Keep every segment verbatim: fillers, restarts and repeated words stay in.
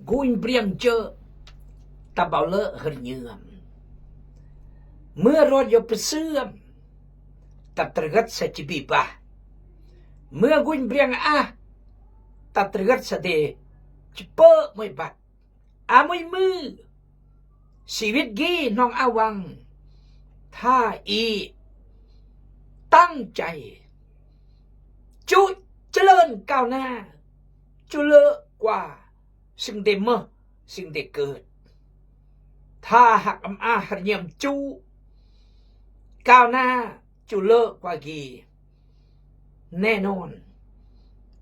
Guñ briăng jơ, ta bao lơ hơr ñơm. Mơ rot yo pơsơm, ta trơgăt sa chibibah. Mơ guñ briăng ah, ta trơgăt sa de chipơ̆ mui băt. A mui mơ, siwit gi nong awang, tha i tăng chai. Chu chilơn kao na, chu lơ qua sing de mơ, sing de kơt. Tha hak am a hơr ñơm chu, kao na chu lơ qua gi. Nè non,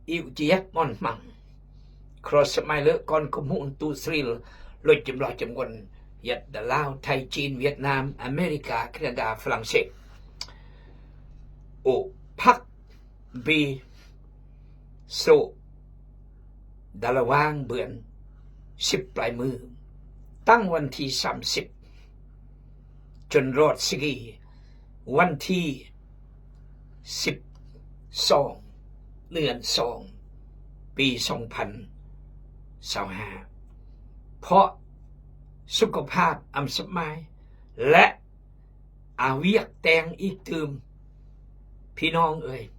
iu chi yat mon hmang. Cross mai lơ kon kơmhŭ tu Sril, lôch jơm loh jơm gon, yat da Lao, Thai, Chin, Vietnam, America, Canada, Francia. Ơ, phak bi sô da la wang bươn sip plai mơ tăng wan thi sam sip. Chun rot sigi wan thi sip song, nưan song, pi song phan sao ha. Pho sukha phap am sip mai lĕ a wiăk teng i tơm. Phi nong ơi,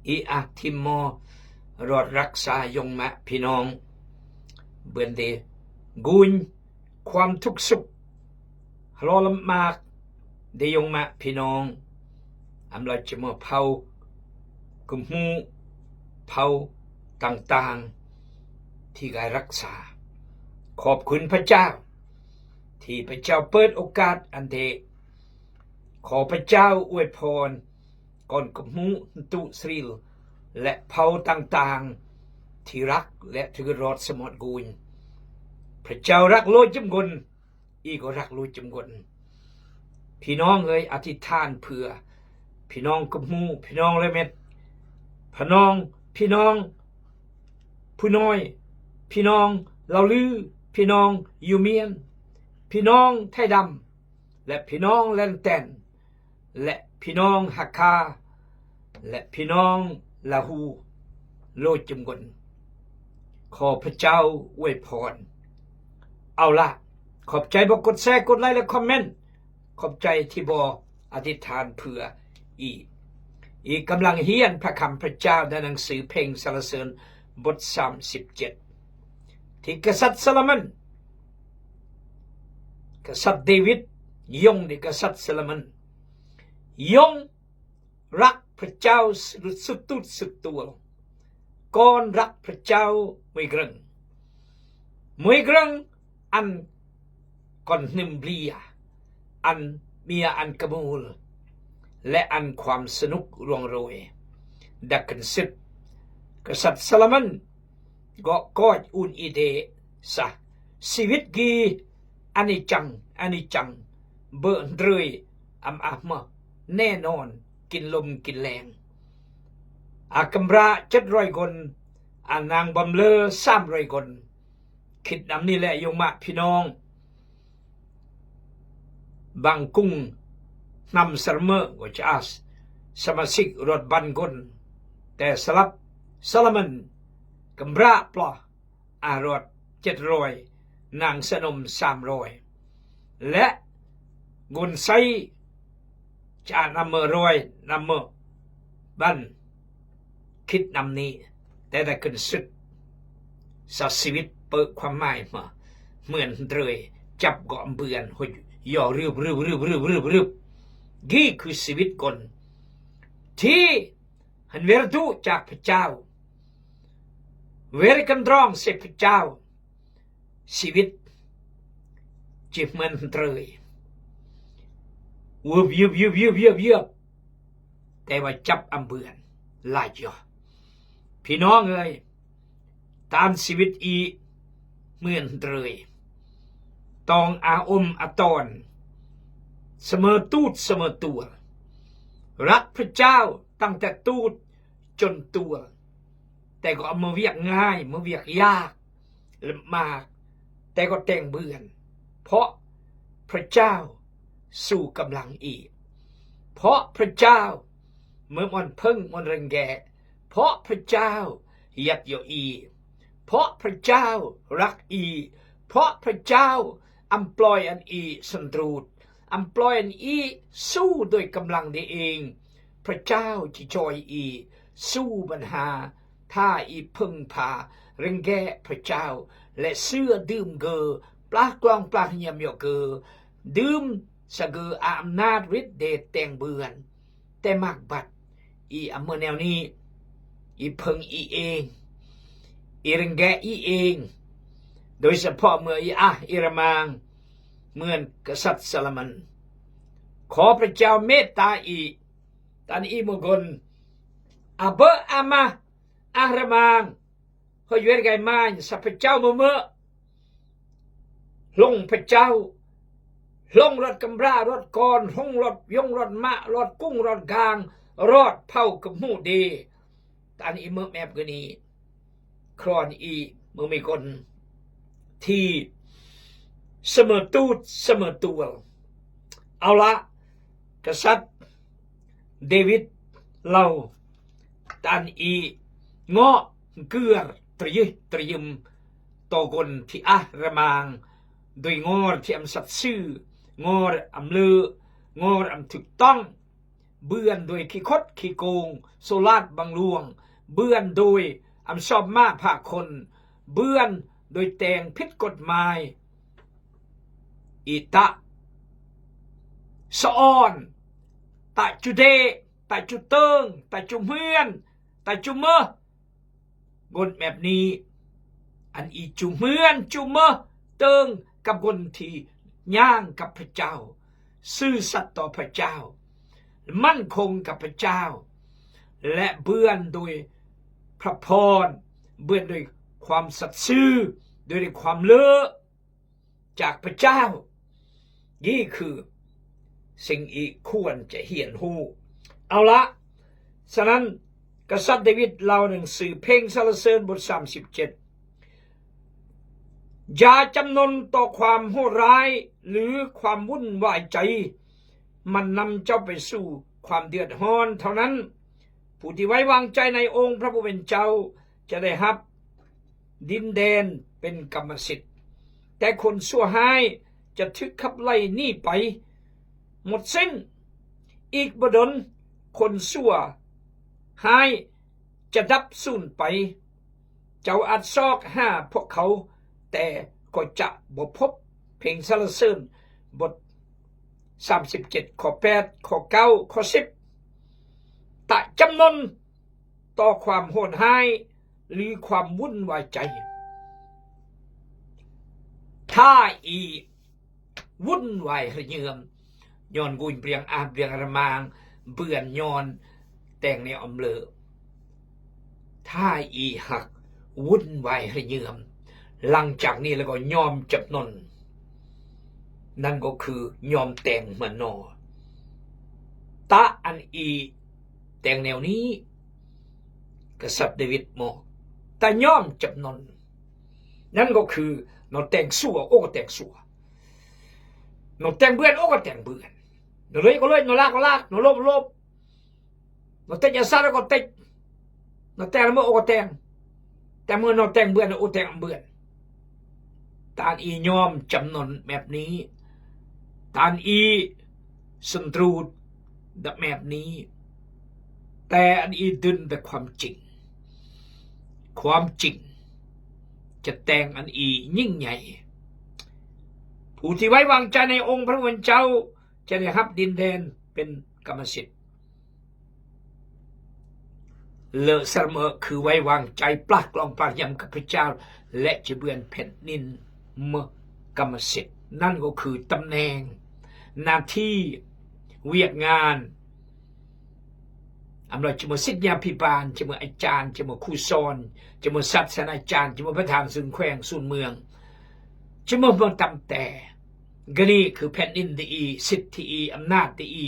i a thim mo rot răk sa yong mă phi nong. Bươn de guñ, khwam thuk suk, hlô lăm mă de yong mă phi nong. Am la chi mo phao kơmhŭ, phao tang tang, thi gai răk sa. Khŏp khŭn Pha Chao, thi Pha Chao pơt ôkat ăn de. Khŏ Pha Chao uê phon kon kơmhŭ tu Sril lĕ phao tang tang, thi răk lĕ thi rot samot guñ. Pha Chao răk lôch jơm gon, i gô răk lôch jơm gon. Phi nong ơi, a thi than phưa phi nong kơmhŭ, phi nong lĕ met, pha nong, phi nong Pu Noi, phi nong Lao Lư, phi nong Yu Miên, phi nong Thai Dăm, lĕ phi nong Lân Ten, lĕ phi nong Hakha, lĕ phi nong Lahu, lôch jơm gon. Khŏ Pha Chao uê phon. Ao lah, khŏp chai bok kut share, kut like lĕ comment. Khŏp chai thi bok a thi than phưa i. I kơmlang hian pha kham Pha Chao đa năng sư Pheng Sa La Sơn bot sam sip jet. Thi Ksat Solomon, Ksat David, yong đi Ksat Solomon. Yong răk Pha Chao sut tut sut tuăl. Kon răk Pha Chao mui grơng. Mui grơng ăn kon hnưm blia, ăn mia ăn kơmul, lĕ ăn khwam sơnuk ruang roi. Đa kơnsut Ksat Solomon gŏ koch un i de sa: Siwit gi anichang, anichang, bơ̆ hndrơi am ah mơ̆, ne non kin lŭm kin leng. A kơmra chet roi gon, a nang bơm lơ sam roi gon. Khit nam ni lĕ yong mă phi nong Bang Kung, hnam Sar Mơ̆, gô chas, Samasik rot ban gon. Te Salap Salaman, kơmra ploh, a rot chet roi, nang sa nôm sam roi. Lĕ gon sai, cha nam mơ̆ roi, nam mơ̆ ban. Khit nam ni, te đa kơnsut sa siwit pơ̆ khua mai mơ̆, mưn hndrơi, chăp gŏ mbưan, hŭch yo rưp, rưp, rưp, rưp, rưp, rưp. Gi khư siwit gon. Thi hăn wer du chak pachao. Wer kơndrong se pachao. Siwit chi mưn hndrơi. Wưp, yŭp, yŭp, yŭp, yŭp, yŭp. Te wa chăp ambưan. Lach yo. Phi nong ơi, tan siwit i mưn hndrơi. Tong a um a ton. Samơ̆ tut, samơ̆ tuăl. Răk pachao, tăng te tut, chon tuăl. Te gŏ mơ wiăk ngai, mơ wiăk yak, lơ̆m mă, te gŏ teng bưan. Pho pachao su kơmlang i. Pho pachao mơ mon phơ̆ng mon rơngge. Pho pachao yat yo i. เพราะพระเจ้ารักอี เพราะพระเจ้าอำปลอยอันอีสันตรูด อำปลอยอันอีสู้โดยกำลังดีเอง พระเจ้าจะช่วยอีสู้ปัญหา ถ้าอีพึ่งพาเร่งแก้พระเจ้า และเชื่อดื่มเกอ ปลาคลองปลาเหียมเยาะเกอ ดื่มสะเกออาอำนาจฤทธิ์เดชแตงเบือน แต่มากบัด อีอำเมินแนวนี้ อีเพิ่งอีเอง อีเร่งแก้อีเอง โดยเฉพาะเมื่ออีอะอีระมาง เหมือนกษัตริย์โซโลมอน ขอพระเจ้าเมตตาอี ตันอีเมืองกล อะเบอะอะมา อะระมาง เฮาอยู่เฮ็ดไงมา สัพพะเจ้าเมอะเมอะ ลงพระเจ้า ลงรถกำบร้า รถกอน ลงรถยง รถม้า รถกุ้ง รถกาง รถเผากับหมู่ดี ตันอีเมอะแมบกะนี้ ครอนอีเมืองมีคน ที่เสมอตูดเสมอตัว เอาละ กษัตริย์เดวิดเล่า ตันอีเงาะเกือตระยึตระยึม ต่อคนที่อะระมาง โดยงอที่อำสัตย์ซื่อ งออำเลอ งออำถูกต้อง เบือนโดยขี้คดขี้โกง โซลาดบังหลวง เบือนโดยอำชอบมาพาคน เบือนโดยแต่งผิดกฎหมาย อีตะสะออน ตะจุเดะ ตะจุเติง ตะจุเฮือน ตะจุเมอะ คนแบบนี้ อันอีจุเฮือนจุเมอะเติงกับคนที่ย่างกับพระเจ้า ซื่อสัตย์ต่อพระเจ้า มั่นคงกับพระเจ้า และเบือนโดยพระพร เบือนโดยความสัตย์ซื่อ โดย โดยความเลอ จากพระเจ้า นี่คือสิ่งอีควรจะเฮียนฮู้ เอาละ ฉะนั้นกษัตริย์เดวิดเล่าหนังสือเพลงสรรเสริญบทสามสิบเจ็ด อย่าจำนนต่อความโหดร้ายหรือความวุ่นวายใจ มันนำเจ้าไปสู่ความเดือดร้อนเท่านั้น ผู้ที่ไว้วางใจในองค์พระผู้เป็นเจ้าจะได้รับดินแดนเป็นกรรมสิทธิ์ แต่คนชั่วร้ายจะถูกขับไล่หนีไปหมดสิ้น อีกบ่ดนคนชั่วร้ายจะดับสูญไป เจ้าอาจซอกหาพวกเขา แต่ก็จะบ่พบ เพลงสรรเสริญบทสามสิบเจ็ด ข้อแปด ข้อเก้า ข้อสิบ ตะจำนนต่อความโหดร้ายหรือความวุ่นวายใจ ถ้าอี วุ่นวายระเยือม ย้อนกุญเปลียงอาบเปลียงระมาง เปื้อนย้อนแต่งแนวอำเลอ ถ้าอีหักวุ่นวายระเยือม หลังจากนี้แล้วก็ยอมจำนน นั่นก็คือยอมแต่งเหมือนนอ ตะอันอีแต่งแนวนี้ กษัตริย์เดวิดบอก ตะยอมจำนน นั่นก็คือ นอแต่งซัว โอ้ก็แต่งซัว นอแต่งเปื้อน โอ้ก็แต่งเปื้อน นอเลยก็เลย นอลากก็ลาก นอลบก็ลบ นอเต็กยาซาดก็เต็ก นอแต่งเมื่อ โอ้ก็แต่ง แต่เมื่อนอแต่งเปื้อน โอ้แต่งเปื้อน ตานอียอมจำนนแบบนี้ ตานอีสันตรูดแบบนี้ แต่อันอีดึงแต่ความจริง ความจริงจะแต่งอันอียิ่งใหญ่ ผู้ที่ไว้วางใจในองค์พระผู้เป็นเจ้าจะได้รับดินแดนเป็นกรรมสิทธิ์ เลอะสะเมอะคือไว้วางใจปลักลองปลักยำกับพระเจ้า และจะเบือนแผ่นดินเมืองกรรมสิทธิ์ นั่นก็คือตำแหน่ง หน้าที่ เวียกงาน อำนาจจะมาศิษยาภิบาล จะมาอาจารย์ จะมาครูสอน จะมาศาสนาจารย์ จะมาประธานศูนย์แขวงศูนย์เมือง จะมาเมืองตำแต่ ก็นี่คือแผ่นดินดีอี สิทธิอี อำนาจดีอี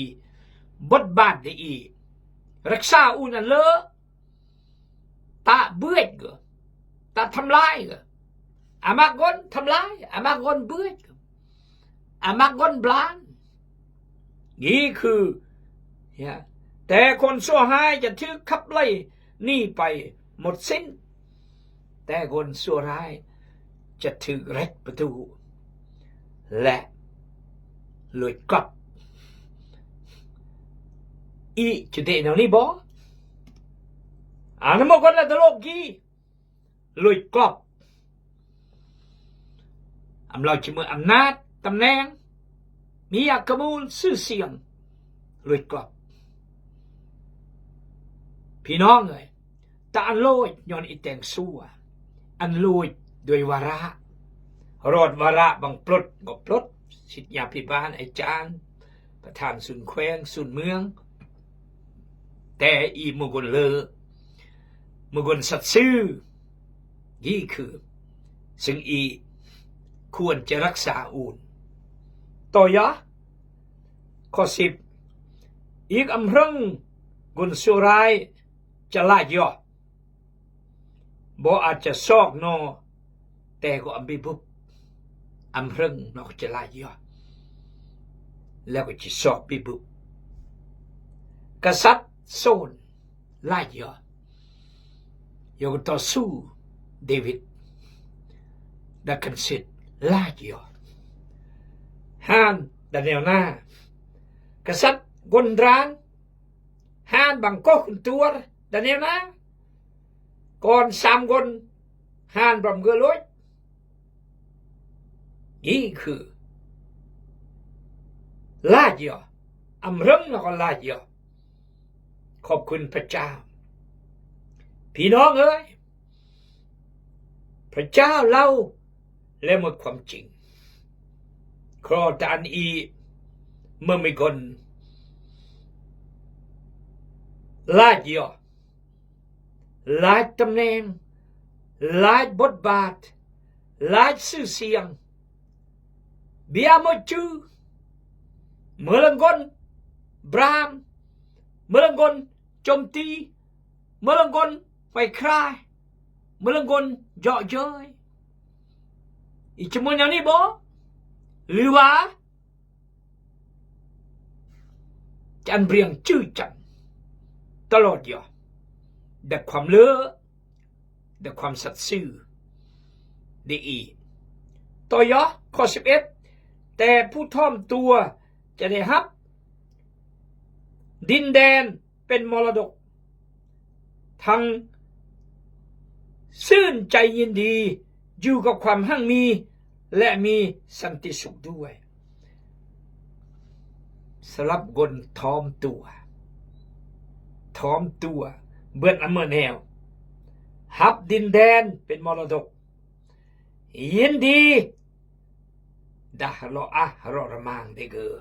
บทบาทดีอี รักษาอู่นั่นเลอะ ตะเบือดก็ ตะทำลายก็ อามักคนทำลาย อามักคนเบือดก็ อามักคนบลาน นี่คือ เนี่ย แต่คนชั่วร้ายจะถูกขับไล่หนีไปหมดสิ้น Te gon surai, ja thự rek batu. Leh luch klop. Ih, chute nau ni bok. Ana mo gon la dologi. Luch klop. Amlau chi mơ amnat, tâm neng. Mia kemul sư siang. Luch klop. Pi nong ơi. Ta ăn luch nyon i teng sua. Ăn luch doi wara. Rot wara băng plot, ngop plot. Sit nya pi ban ai chan. Pathan sun khueng, sun mương. Te i mơ gon lơ. Mơ gon sat sư. Gi khư. Sưng i khuan che raksa un. To ya. Kho sip. Ik amrâng gon surai. Cha lach yo. Bok a cha sok no, te ko ambi bup. Amrâng no ko cha lach yo. Leh ko chi sok bi bup. Kasat son lach yo. Yo ko to su David. Da kan sit lach yo. Han da neo na. Kasat gon rang. Han băng koh khun tuar, da neo na. Kon sam gon, han băng gơ luch. Gi khư. Lach yo. Amrâng na ko lach yo. Khop khun Pha Chao. Pi nong ơi. Pha Chao lao leh mơ khuam ching. Kro tan i mơ mi gon. Lach yo. Lach tâm neng. Lach bot bat. Lach sư siang. Bia mơ chư. Mơ lăng gon. Bram. Mơ lăng gon. Chom ti. Mơ lăng gon. Hoài krai. Mơ lăng gon. Jok joi. I chmon yang ni bok. Liwa. Chan briang chư chan. Talot yo. Da khuam lơ. Da khuam sat sư. Di i. To yo, kho sip et. Te phu thom tua. Cha de hap. Din den. Pen mô la dộc. Thăng sưn chai nhin đi, ju găp khua hăng mi, lĕ mi săn ti sụk đuôi. Sălăp gôn thom tua. Thom tua. Bơ̆n amơ̆ neo. Hăp đin đen, pen mô la dộc. Nhin đi. Dah lŏ ah, lŏ rơmang dêh gơ̆.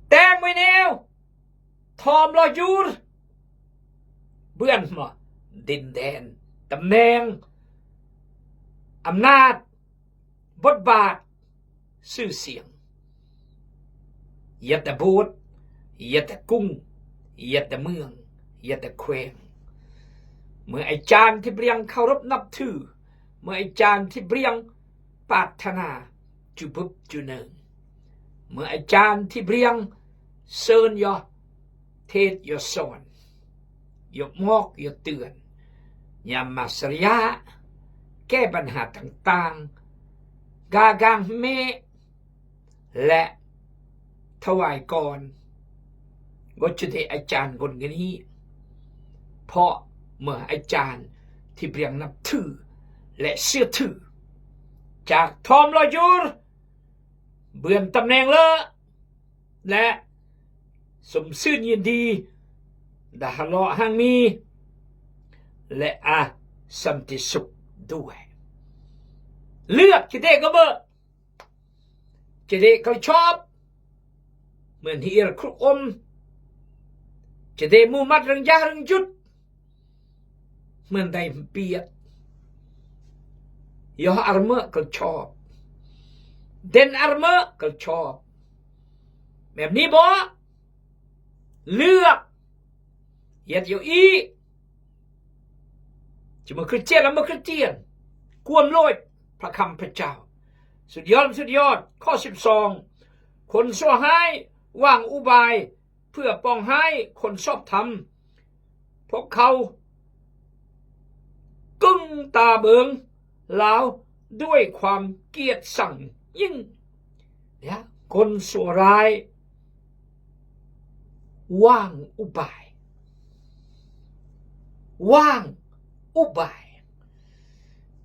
Tem mi neo. Thom lŏ jur. Bơ̆n mă. Đin đen. Tơmneng. Amnat. Bơ̆t băt. Sư siêng. Yat ta bôt, yat ta kung, yat ta mương, yat ta khueng. Mơi Ơi Chan Thi Briăng khâu rŭp năp thư. Mơi Ơi Chan Thi Briăng phat thana, chu bŭp chu nơng. Mơi Ơi Chan Thi Briăng sơn yo, thet yo son. Yo mok, yo tưn. Nhằm mà săr yă, kê băn ha tăng tăng, ga gang mê, lĕ thâu ai kon. Gô chu đê Ơi Chan gôn gini. Phŏ mơi Ơi Chan Thi Briăng năp thư, lĕ sư thư. Chak thom lŏ jur. Bơ̆n tơmneng lơ. Lĕ sum sưn nhin đi. Dah lŏ hăng mi. Lĕ a săn ti sụk đuôi. Lưp chu đê gô bơ. Chu đê kăl chop. Mơn hi ir kruk ôm. Chu đê mu măt răng jah răng jut. Mơn đai mpiet. Yo armơ kăl chop. Đen armơ kăl chop. Mem ni bơ. Lưp. Yat yo i. Chu mă Christian, mă Christian. Kuam lôi. Pha khăm pha chao. Sut yom, sut yom. Kho sip song. Khôn sua hai. Wang u bai. เพื่อป้องให้คนชอบธรรม พวกเขา กึ้งตาเบิงลาวด้วยความเกลียดชังยิ่ง เนี่ย คนชั่วร้าย วางอุบาย วางอุบาย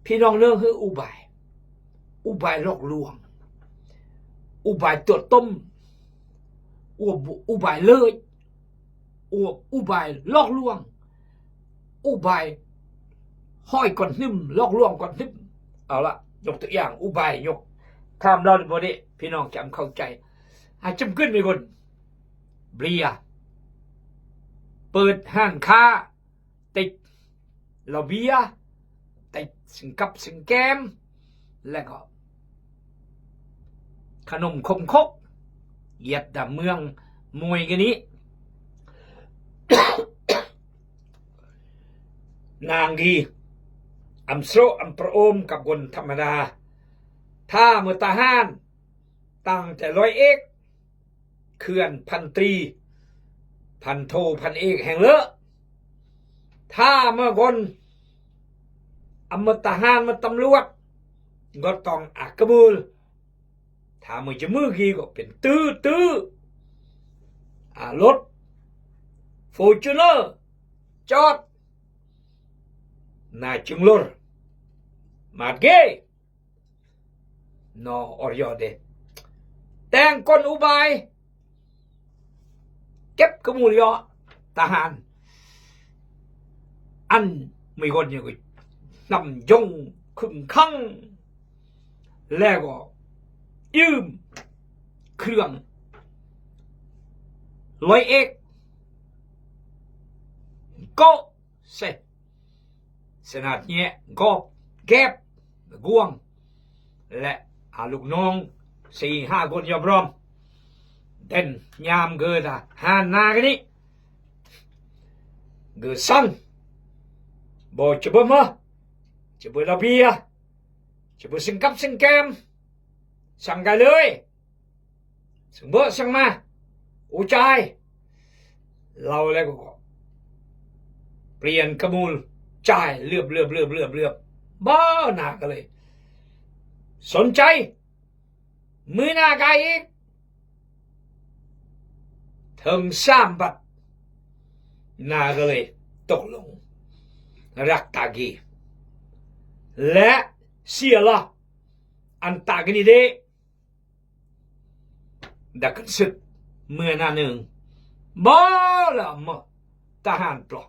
พี่น้องเนอะ คืออุบาย อุบายหลอกลวง อุบายตั๋วต้ม อุบ- อุบายเลย อุ- อุบายหลอกลวง อุบายฮ้อยก้อนหิน หลอกลวงก้อนหิน เอาละ ยกตัวอย่าง อุบาย ยก ถามลาวบ่ได้ พี่น้องจะเข้าใจ หาจำกึ่นมีคน เบียร์ เปิดฮ้านค้า ติดเหล้าเบียร์ ติดสิ่งกับสิ่งแกม แล้วก็ ขนมขมคก เหยียดดำเมืองมวยกันนี้ นางดี อำโสรำประโอมกับคนธรรมดา ถ้าเมื่อทหาร ตั้งแต่ร้อยเอก ขึ้นพันตรี พันโท พันเอก แห่งเลอะ ถ้าเมื่อก่อน อำมตะหาร มาตำรวจ ก็ต้องอักกะมูล ถ้ามือจะมือกี้ก็เป็นตื้อตื้อ อ่า รถ ฟอร์จูเนอร์ จอด หน้าจึงรถ มาดเก้ เนาะ ออยอเด แต่งกลอุบาย เก็บกะมูลยอ ทหาร อันมีคนอยู่ นำยงขึงขัง แล้วก็ ยืม เครื่อง ร้อยเอก ก็ เส สนัดเนี้ย กอบ แกบ กวง และ อ่า ลูกน้อง สี่ห้าคนยอมรอม เด่นยามเกิด อ่า หานนากันนี้ เกิดสั่ง บ่จะเบิ่มเหรอ จะเบิ่มระเบียบ จะเบิ่มสิ่งกับสิ่งแกม สั่งกันเลย ซึ่งเบอะสั่งมา อู้จ่าย เล่าแล้วก็ เปลี่ยนกะมูล จ่าย เหลือบเหลือบเหลือบเหลือบเหลือบ บ่หน้ากันเลย สนใจ มื้อหน้าก็อีก ถึงสามบัด หน้าก็เลย ตกลง รักตากี และเสียละ อันตากีนี่เด้ ดักกันศึก เมื่อหน้าหนึ่ง บ่ละเมื่อ ทหารปลอ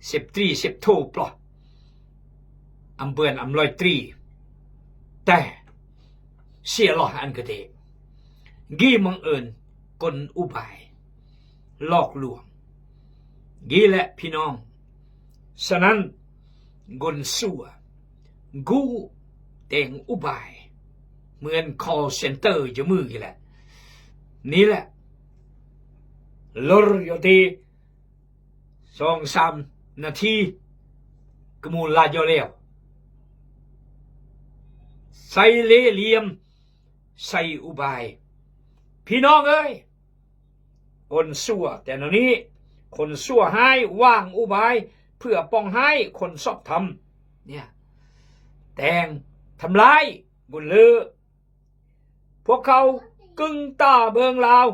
สิบตรี สิบโทปลอ อำเปือนอำร้อยตรี แต่ เสียละอันกะเดะ กี้บังเอิญกลอุบาย หลอกลวง กี้แหละพี่น้อง ฉะนั้น คนชั่ว กู้แต่งอุบาย เหมือน call center จะมือกี้แหละ นี่แหละ ลดอยู่ที่ สองสามนาที กะมูลลาดยอแล้ว ใส่เล่ห์เหลี่ยม ใส่อุบาย พี่น้องเอ้ย คนชั่วแต่เดี๋ยวนี้ คนชั่วฮ้ายวางอุบาย เพื่อป้องฮ้ายคนชอบธรรม เนี่ย แต่งทำลายคนเลอะ พวกเขากึ้งตาเบิ่งลาว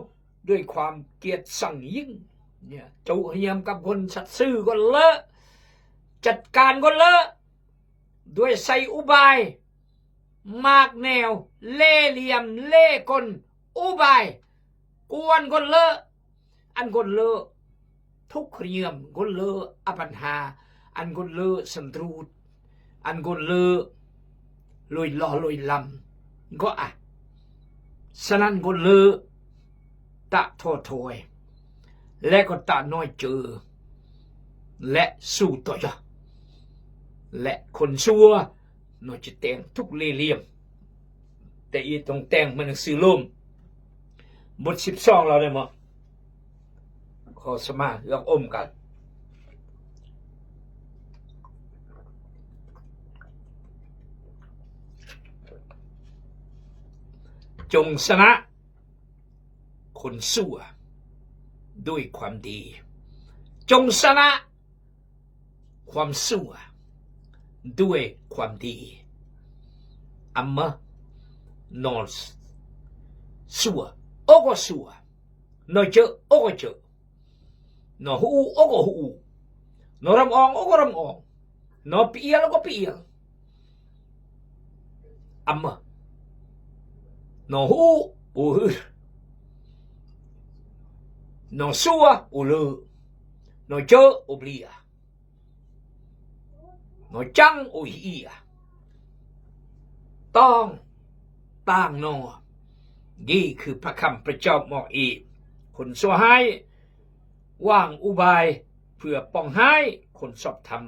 ด้วยความเกลียดชังยิ่ง เนี่ย จุเหียมกับคนสัตย์ซื่อคนเลอะ จัดการคนเลอะ ด้วยใส่อุบาย มากแนว เล่ห์เหลี่ยม เล่ห์กล อุบาย กวนคนเลอะ อันคนเลอะ ทุกข์เยี่ยม คนเลอะ อัปปัญหา อันคนเลอะ ศัตรู อันคนเลอะ ลุยหล่อลุยลำ ก็อ่ะ ฉะนั้นคนเลอะ ตะท้อถอย และก็ตะน้อยเจอ และสู้ต่อยอด และคนชั่ว เนาะ จะแต่งทุกเล่ห์เหลี่ยม แต่อีต้องแต่งเหมือนหนังสือโรม บทสิบสอง เราได้มั้ย ขอสมาธิลองอมกัน จงชนะ คนชั่ว ด้วยความดี จงชนะ ความชั่วด้วยความดี Amma, no s-, sua, oko sua, no jø, oko jø, no hu'u, oko hu'u, no ram-ong, oko ram-ong, no pi'il, oko pi'il. Amma, no hu'u, uhir, no sua, ulø, no jø, ublia, no chang, uhi'a. Tong, tang no. Gi kü pakam pejao mo i. Khun suahai wang ubay, เพื่อป้อง hai khun sop tham.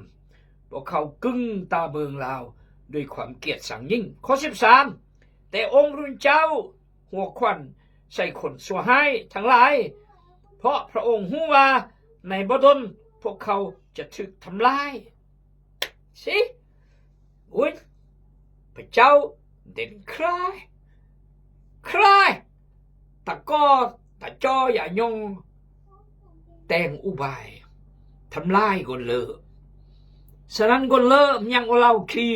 พวกเขากึ่งตาเบิงลาวด้วยความเกลียดชังยิ่ง ข้อสิบสาม แต่องค์พระผู้เป็นเจ้าหัวขวัญใส่คนชั่วร้ายทั้งหลาย เพราะพระองค์ฮู้ว่าในบ่ดนพวกเขาจะถูกทำลาย สิ อุ๊ย พระเจ้าเด่นใคร่ ใคร่ ตะกอ ตะจอ ยะยง แต่งอุบายทำลายคนเลอะ ฉะนั้นคนเลอะมันยังเอาเหล้าขี้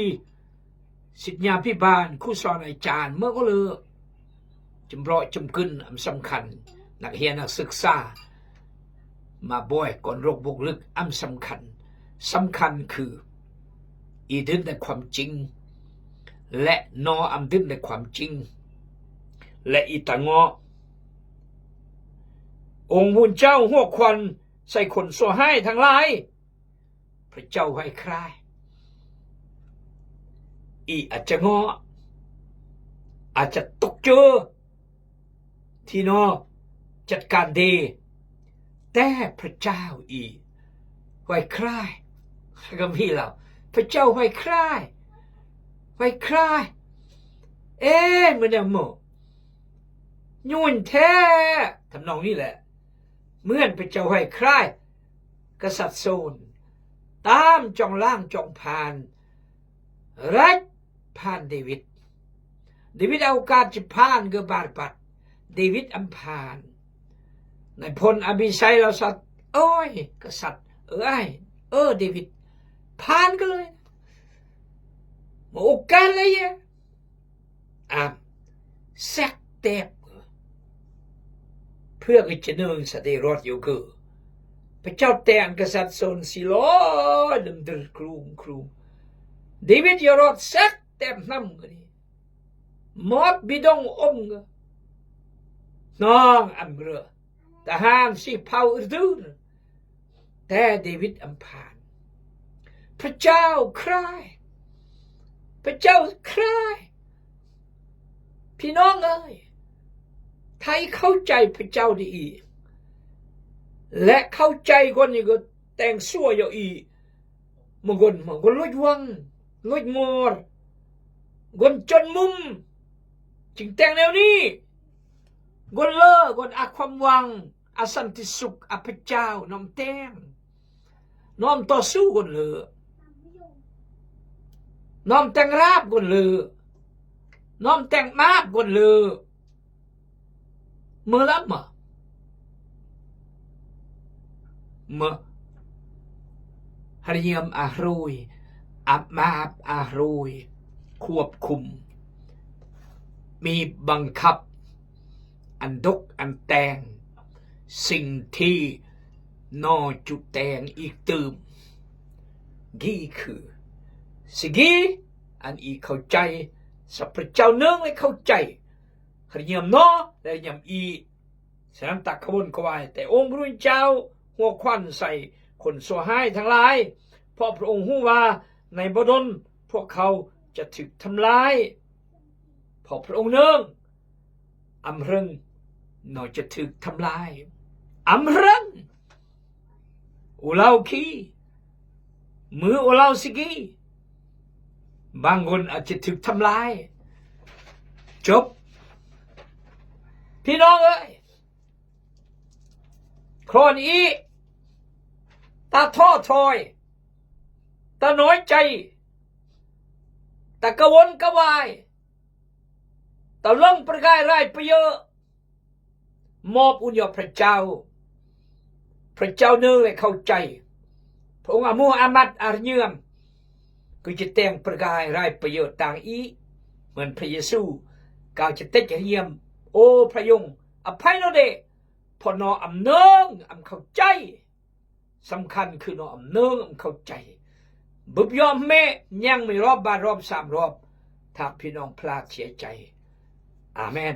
ศิษยาภิบาล ครูสอนอาจารย์ เมื่อก็เลอะ จำเพาะจำกึน อันสำคัญ นักเรียนนักศึกษา มาบ่อยก่อนโรคบุกลึก อันสำคัญ สำคัญคือ อีดึงในความจริง และนออันดึงในความจริง และอีตะเงาะ องค์พระเจ้าหัวขวัญใส่คนชั่วร้ายทั้งหลาย พระเจ้าไห้คลาย อีอาจจะเงาะ อาจจะตกเจอ ที่นอจัดการดี แต่พระเจ้าอีไห้คลาย ก็มีแล้ว พระเจ้าไห้คลาย ไห้คลาย เอ๊ะ มันเนี่ยโม ยุ่นแท้ ทำนองนี้แหละ เหมือนพระเจ้าไห้คลาย กษัตริย์โซล ตามจองล้างจองผ่าน รัฐผ่านเดวิด เดวิดเอาโอกาสจะผ่านก็บาดบัด เดวิดอำผ่าน นายพลอบิชัยเราสัตว์ โอ้ย กษัตริย์เอ้ย เออ เดวิด ผ่านก็เลย มาโอกาสเลยอะ อ่ะ แซกแตบ เพื่อก็จะเนินสะเดรอดอยู่คือ พระเจ้าแต่งกษัตริย์โซลสี่ร้อย ดำเดินครูงครูง เดวิดยอรอดแซกแตบน้ำก็ดี มอบบิดงอมก็ น้องอำเรือ ทหารสิเผาอึดดื้อ แต่เดวิดอำผ่าน พระเจ้าใคร่ พระเจ้าใคร่ พี่น้องเอ้ย ถ้าเข้าใจพระเจ้าดี และเข้าใจคนนี้ก็แต่งชั่วอยู่อี Menggon, menggon loj wang, loj ngor, gon chon mum, ching teng neu ni, gon lơ, gon a khom wang, a santi suk, a pechao, nom teng, nom to su gon lơ, nom teng rap gon lơ, nom teng map gon lơ. Mơ lắm mơ. Mơ. Hriam a hrui, ap map a hrui, ควบคุม มีบังคับ อันดกอันแต่ง สิ่งที่นอจุแตงอีกตื่ม กี้คือ สิกี้ อันอีเข้าใจ สัพพะเจ้าเนืองและเข้าใจ Hriam no, le hriam i. Seng ta kabon kawai, แต่องค์พระผู้เป็นเจ้าหัวขวัญใส่คนชั่วร้ายทั้งหลาย เพราะพระองค์ฮู้ว่าในบ่ดนพวกเขาจะถูกทำลาย เพราะพระองค์เนือง อำเริง นอจะถูกทำลาย อำเริง Ulaw ki, mø ulaw sigi, bang gon a ji tøk tømlai. Jop. พี่น้องเอ้ย คราวนี้ ตาท้อถอย ตาน้อยใจ ตากระวนกระวาย ตาเลิงประกายรายประเยอะ มอบอุ่นยอดพระเจ้า พระเจ้าเนืองและเข้าใจ พ Ong amu amat arnyem, kuyateng pergai rai payơ tang i, mơn Pha Yêsu, kau chetech arnyem, ô Pha Yung, apai no de, pho no amnơng amkhaujai. Sâm khăn khư no amnơng amkhaujai. Bưp yom me, nyang mi rop ba rop sam rop. Thap phi nong pla chia chai. Amen.